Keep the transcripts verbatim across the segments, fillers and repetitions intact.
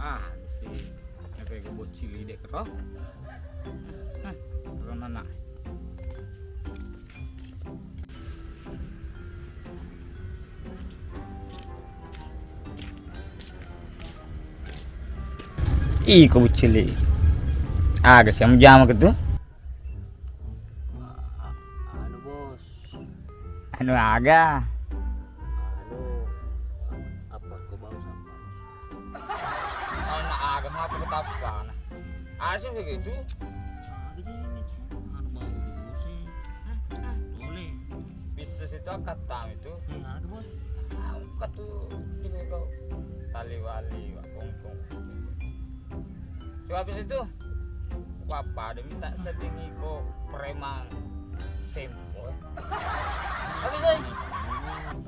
Ah, si. Apa ke bocili dek ro? Hah, ro nana. Iko bocili. Aga siamu jama ke tu? Anu, Bos. Anu aga? Anu, apa ko bau sampah? Ana aga mau aku tappa na. Asu begitu. Aga jadi ini. Anu bau di Bos. Boleh. Bisa situ akattam itu. Iya, ada, Bos. Aku tuh di kau. Tali wali, Pak Kongkong. Coba habis itu. Apa ada minta seding iko preman sempo. Habis, oi.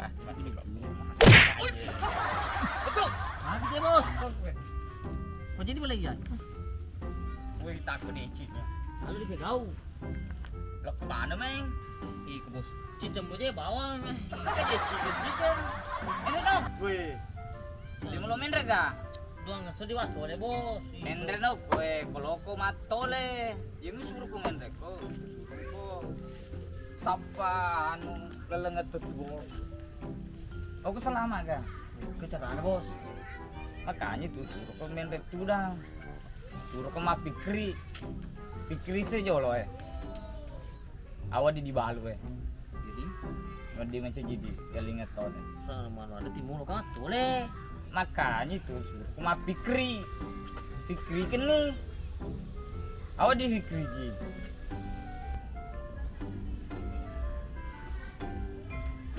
Ah, mati kok. Betul. Mati dia, Bos. Kok jadi boleh ya? Woi, takut deh, Cik. Lalu dipegau. Lo kemana, Meng? Iko, Bos. Cicem aja bawang. Pakai dia cicem-cicem. Ini dong. Woi. Dia mau lo menre ga? Doang sedih waktu oleh, Bos. Menre no, kue koloko matole. Dia mau suruh ku menre ko. Suruh ko. Sapa anu leleng itu tuh, Bos. Aku selamat ga? Kecerana, Bos. Makanya itu suruh ko menre tudang. Suruh ko mappikiri. Pikiri sejolo, eh. Awa di dibalu, eh. Jadi, wedding mancaji di galing atau deh. Sama ada timulo kan tole. Makanya itu suruh ko mappikiri. Pikiri kene. Awa di pikiri ji.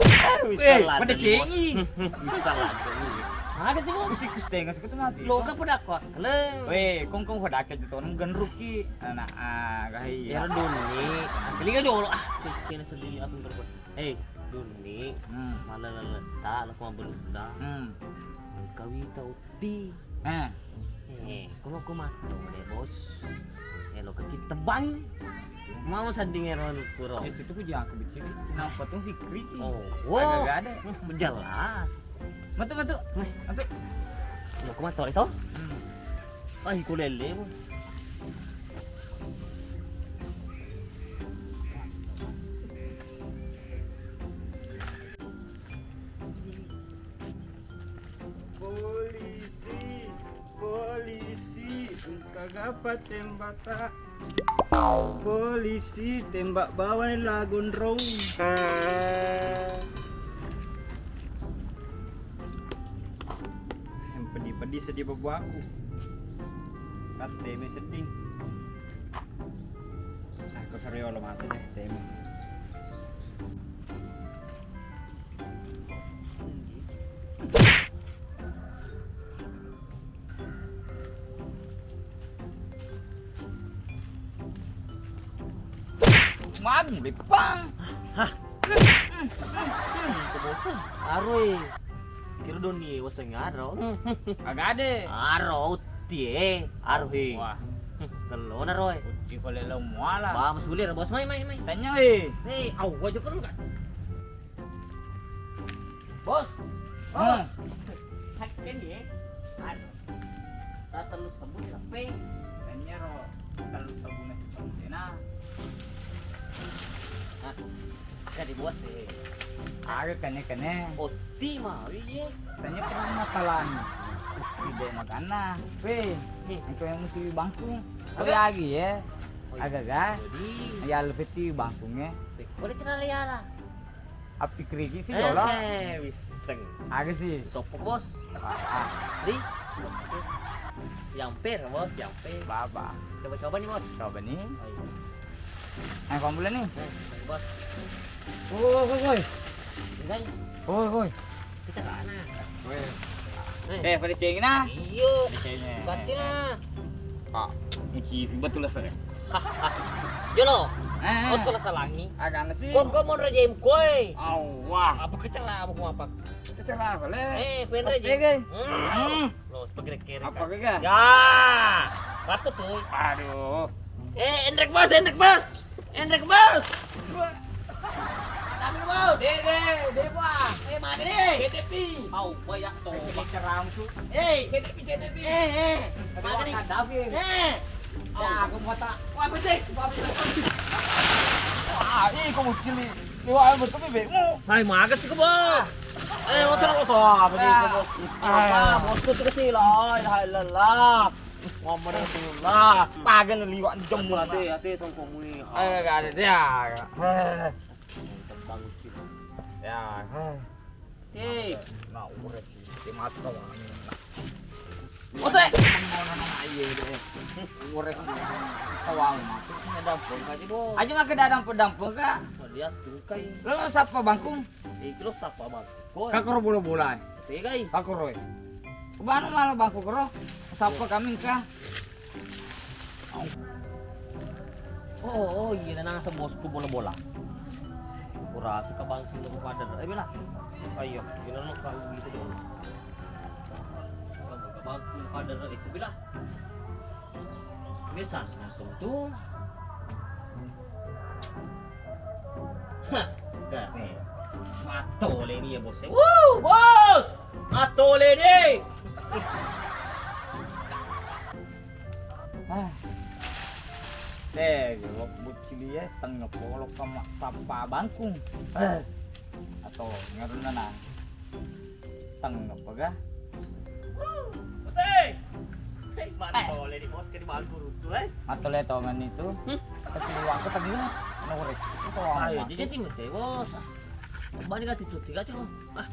Eh, wis, eh, pada cengi. Wis, cengi. Ada sih, Bos. Kusi kustenga sekutu mati. Lo kan pada aku. Halo. Weh, kong kong pada aku itu orang genruk ki. Anak ah, gahi. Ya doni. Kali ga jolo ah. Cina sedih aku terbuat. Eh, doni. Hmm. Mana leleta lo kau berunda. Hmm. Kawita Ti. Eh. Eh, kono ko matto deh, Bos. Eh, lo kaki tebang. Mau sanding ero kuro. Eh, situ ku jangan kebicil. Kenapa tuh Fikri ki? Oh, wow. Agak ada. Hmm, jelas. Matu, matu. Matu. Lo ko matto itu? Hmm. Ah, iku lele, Bos. Polisi, polisi, engka gapa tembata? Polisi, tembak bawang la gondrong. Yang pedih-pedih sedih bebuaku. Katte me sedih. Aku seriolo mati deh, teme. Magu lepang. Hah? Itu bos. Aroi. Kira doni waseng aro. Agak ada. Aro utti e. Aro he. Wah. Tello na roe. Ucci ko lelo muala. Ba masuli ro bos, mai, mai, mai. Tanya we. Hei, au aja kan kan. Bos. Bos. Hakken ye. Anu. Ta tellu sebbu seppe. Tanya ro tellu sebbu na seppe na. Hah. Jadi bos e. Aga kene-kene. Otti mawi ye. Tanya permasalahan. Tidak makanna. Weh, engko yang mesti bangkung. Apa lagi ya? Aga ga? Jadi ya lebih ti bangkungnya. Boleh cerita ya lah. Appi keriki sih yola. Eh, wiseng. Aga sih. Sopok bos. Ah, ah. Di. Yampe, bos, yampe. Baba. Coba-coba nih, bos. Coba nih. Oh, iya. Ayo, kamu boleh nih. Eh, bos. Woi, woi, woi. Enggak. Woi, woi. Kita mana? Woi. Eh, pada cengin ah. Iyo. Pada cengin. Ganti lah. Pak, muci betul lah saya. Jolo. Eh. Oh, salah salangi. Agak sih. Kok kok mau raja im koi? Awah. Apa kecela apa mau apa? Kecela apa le? Eh, penre je. Hmm. Lo sebagai kere. Apa kega? Ya. Aku tuh. Aduh. Eh, endrek bos, endrek bos. Endrek bos. Tapi, Bos. Dede, dede, Bos. Eh, mana nih? C D P. Au, banyak tuh. Ini cerang tuh. Eh, C D P, C D P. Eh, eh. Mana nih? Kaddafi. Eh. Ya, aku mau tak. Wah, betul. Wah, betul. Wah, ih, kok bocili. Dewa, betul bebekmu. Hai, magas sih, Bos. Eh, otak lo sama nih, Bos. Ah, bosku tuh kesini lah. La ilaha illallah. Muhammad Rasulullah. Pagan liwat jam. Ate, ate, songkomu nih. Eh, gak ada dia. Eh. Bagus gitu. Ya. Hei. Nah, urek si mata wani. Ote. Ayo deh. Urek. Tawang masuk ada pun kaji, Bos. Aja makke dadang pedang pun ka. Dia tuh kai. Lo sapa bangkung? Iki lo sapa bangkung? Kakoro bola-bola. Tegai. Kakoro. Bano malah bangkung koro. Sapa kami ka? Oh, oh, iya, nanaseng bosku bola-bola. Kurasa ka bangkung lo pada. Eh, bela. Ayo, gimana lo kalau gitu dong. Kamu ke bangkung pada itu bela. Biasa nonton tuh. Hah, enggak nih. Matole nih ya, Bos. Wuh, Bos. Matole deh. Ah. Eh, lo bocili e, tengngepolo ka ma-, pappa bangkung. Eh. Atau ngerunna na. Tengngeppa ga? Bos e. Hei, mana boleh di bos ke di bangkung runtu, eh. Matole tongan itu. Hmm? Tapi waktu tadi na. Norek. Itu orang. Ayo, jadi timur, Bos. Bani ka titu tiga, Cok. Ah.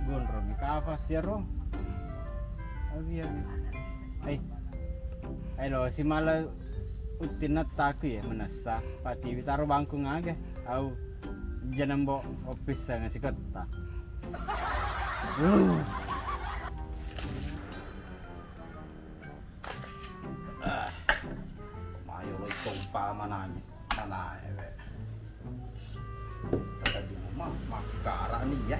Gondrong ka apa siro? Abi, abi. Hei. Hei lo, si mala uttinna taku ya, menessa. Pati witaro bangkung aga. Au. Jangan bawa office saya ngasih kota. Uh. Ah. Mayo lo itong pa manami. Manae we. Tadi mama makkara ni ya.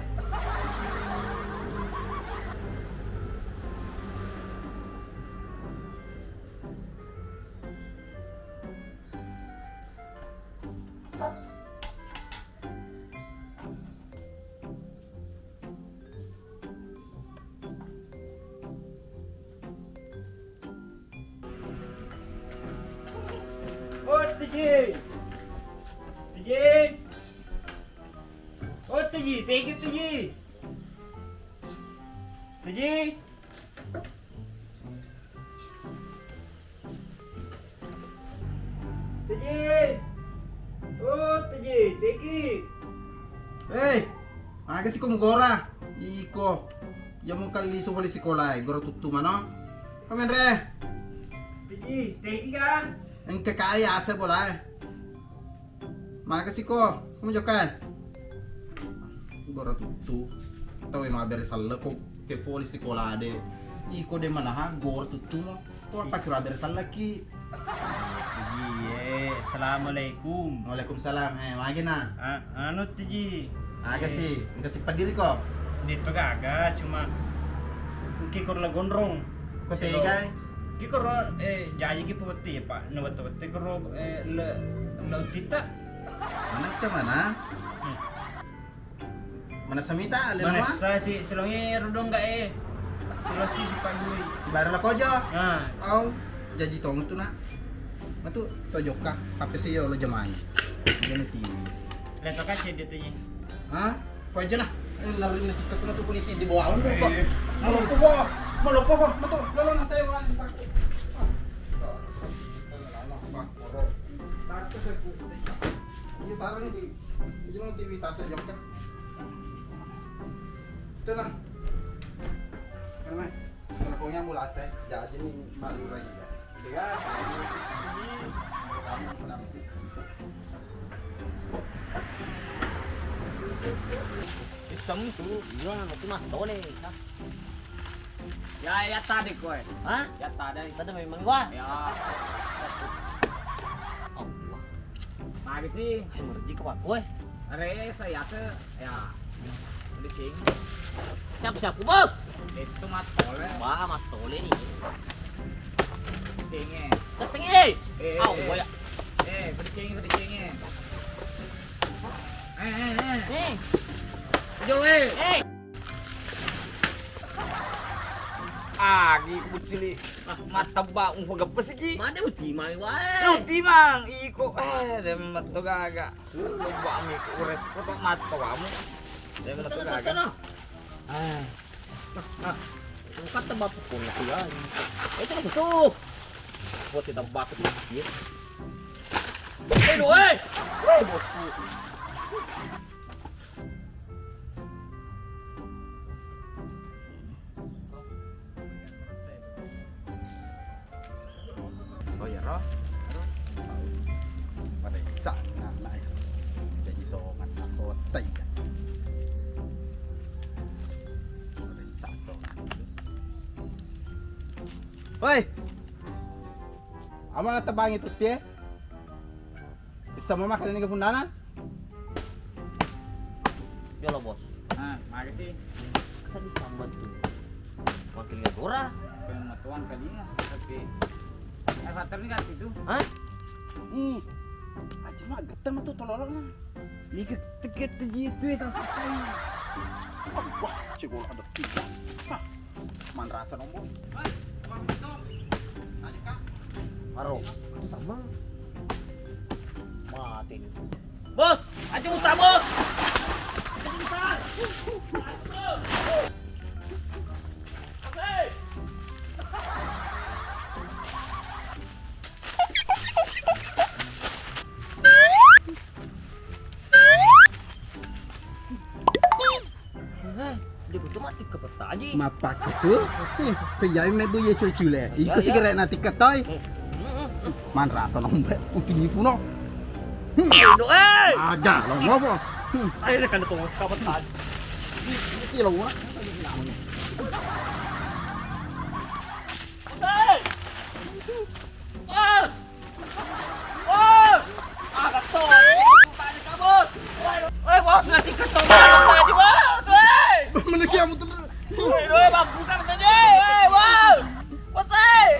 Oh, Tiji. Tiji. Oh, Tiji, thank you, Tiji. Tiji. Teji. Oh, Teji, Teki. Eh, maga siko mugora? Iko. Iya mukali lisu pole sikola e, gora tuttu mano. Komen re. Teji, Teki kan? Engka kai asa bola e. Maga siko, kamu jokai? Gora tuttu. Tau e mabere salleko ke pole sikola de. Iko de manaha gora tuttu mo. Wah, pakkiro abere sallaki. Iya, assalamualaikum. Waalaikumsalam. Eh, magi na? A-, anu, Tiji. Aga si, engka si paddiri ko? Detto gaga, cuma engki koro la gondrong. Ko tegai? Ki koro, eh, jaji ki pawette, Pak. Na wette-wette koro, eh, le, le utita. Manakka mana? Hmm. Manessa mita, ale nama? Manessa si, silongi ero dongga e. Silosi si Pak Duri. Sibareng lako aja. Nah. Au, jaji tong tu, Nak. Matu to jokka, H P si yo lo jamai. Jana T V. Leto kace dia tu, Ji. Hah? Ko aja nah. Ini naruhin na TikTok na tu polisi di bawah. Kok? Iya. Malopo po. Malopo po. Matu, lolo na Taiwan dipakai. Ah. Iya, parah nih. Iya, mau T V tas aja, kan? Tenang. Tenang. Kalau punya mulai saya, jadi nih malu lagi ya. Iya. Kamu kenapa? Sistem tuh, iya, nanti mah tahu nih. Ya, ya tadi kowe. Hah? Ya tadi. Tadi memang gua. Ya. Allah. Mari sih. Hai, merji ke kowe. Resa ya ke, ya. Udah cing. Siapa-siapa, Bos? Itu Mas Tole. Wah, Mas Tole nih. Cing, eh. Kenceng, eh. Eh, Au, eh, ya. Eh, udah cing, udah cing, eh. Eh, eh, eh. Eh. Jol, eh. Eh. Agi kucili. Ah, mata ba, um, gepes iki. Mana uti mai wae. Uti mang, iko. Eh, dem meto gaga. Coba mi ures ko to matto kamu. Dia betul, betul, gagal. Ah. Ah, ah. Kata bapak pun aku ya. Eh, itu betul. Buat kita bapak dia. Eh, doh, eh. Eh, bosku. Oh iya, roh. Pada isa, nah, nah, ya. Jadi tongan, nah, kota, iya. Pada isa, tongan. Woi. Ama tebangi tutti, eh? Bisa memakan ini ke punana? Jolo, Bos. Ah, makasih. Masa disambat tuh? Wakil Gora. Pengen matuan kali ya, tapi eh, Fatar ini kan itu. Hah? Ih, aja mah getar mah tuh tololok nah. Ini ke teget teji itu ya terus apa? Wah, cek bola ada tiga. Hah. Manrasa nombo. Aro, itu sama. Mati ini. Bos, aja utang, Bos. Aja utang. Hei. Eh, dia betul mati ke peta, Ji. Mappakku tu. Eh, pejai me bu ye cule-cule. Iko sigaret nanti ketoi. Manrasa nombe putih puno. Indo, eh. Aja lo ngopo. Ayo kan tu kapan tadi. Iya lo. Hei. Bos! Bos! Ah, gato. Tadi kabut. Woi, Bos, nanti ketemu tadi, Bos. Woi. Mana kiamu tuh? Woi, woi, Bang, buka tadi. Woi, Bos. Bos, woi.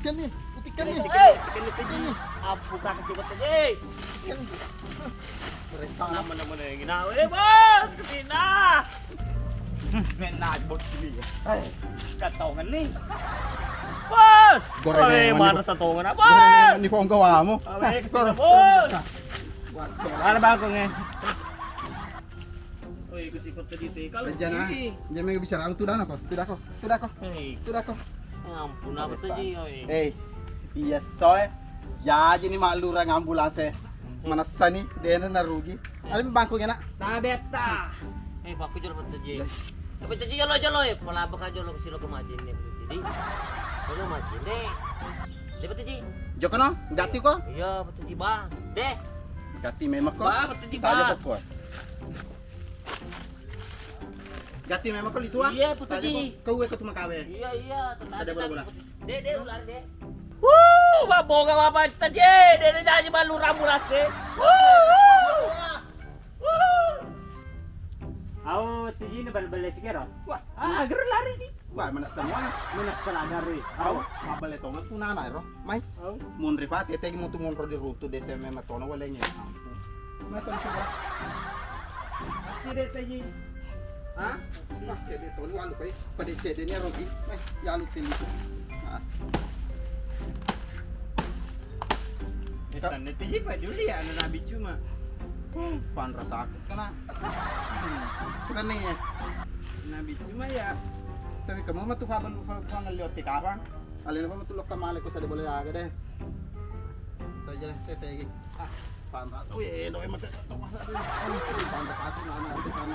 Kan nih, putihkan nih. Woi. Kan nih. Ah, buka ke sini tadi. Kan. Nama-nama yang ini. Woi, Bos, ke sini. Mena bos ini ya. Eh, katongan nih. Bos. Gorengan. Woi, mana satongan, Bos? Gorengan di pongko kamu. Awe, ke sini, Bos. Mana bangkongnya? Woi, ke sini tadi teh. Kalau rencana, ini. Jangan bicara, tuh dah kok. Tuh dah kok. Tuh dah kok. Hei. Tuh dah kok. Ya ampun, apa tadi, oi? Eh, iya soe. Jaji ni maklurang ambulans e. Manessa ni, dena narugi. Ale bangkung enak. Tabetta. Eh, Pak, jolo Pak Teji. Iya. Eh, Pak Teji, jolo, jolo, eh. Malabak aja lo ke silo ke majin ni, Pak Teji. Jolo majin deh. Deh, Pak Teji. Joko no, gati ko? Iya, Pak Teji, Bang. Deh. Gati memang ko. Bang, Pak Teji, Bang. Tanya ko. Gati memang ko lisua? Iya, Pak Teji. Kau, kau, kau tu makawe. Iya, iya, tenang. Ada bola-bola. Dek, dek, ular, dek. Wuh, mabboga mapacca, je. Dek, dek, jaji malu rambu rase. Wuh, wuh. Wuh. Au, tujine bal-, bal-, sikero. Wah. Ah, geru lari ni. Wah, mana semua? Mana salah dari? Au, mabale tonga tu nana ro. Mai. Au. Munri pati, tegi mutu munro di rutu, dek, teme matono walenge. Ampun. Matono coba. Side tegi. Hah? Wah, cedde toni walu pai. Pada cedde ni rugi. Eh, ya lu teli. Ah. Eh, sanne tegi Pak Juli ya, anu nabi cuma. Pan rasa aku kena. Kena nih ya. Nabi cuma ya. Tapi kamu mah tuh apa lu panggil lihat kapan? Alena pa matulokka male ko sade bola aga deh. Tau jale tete gi. Ah, panra. Wih, endo mate to masa deh. Panra satu nana itu kan.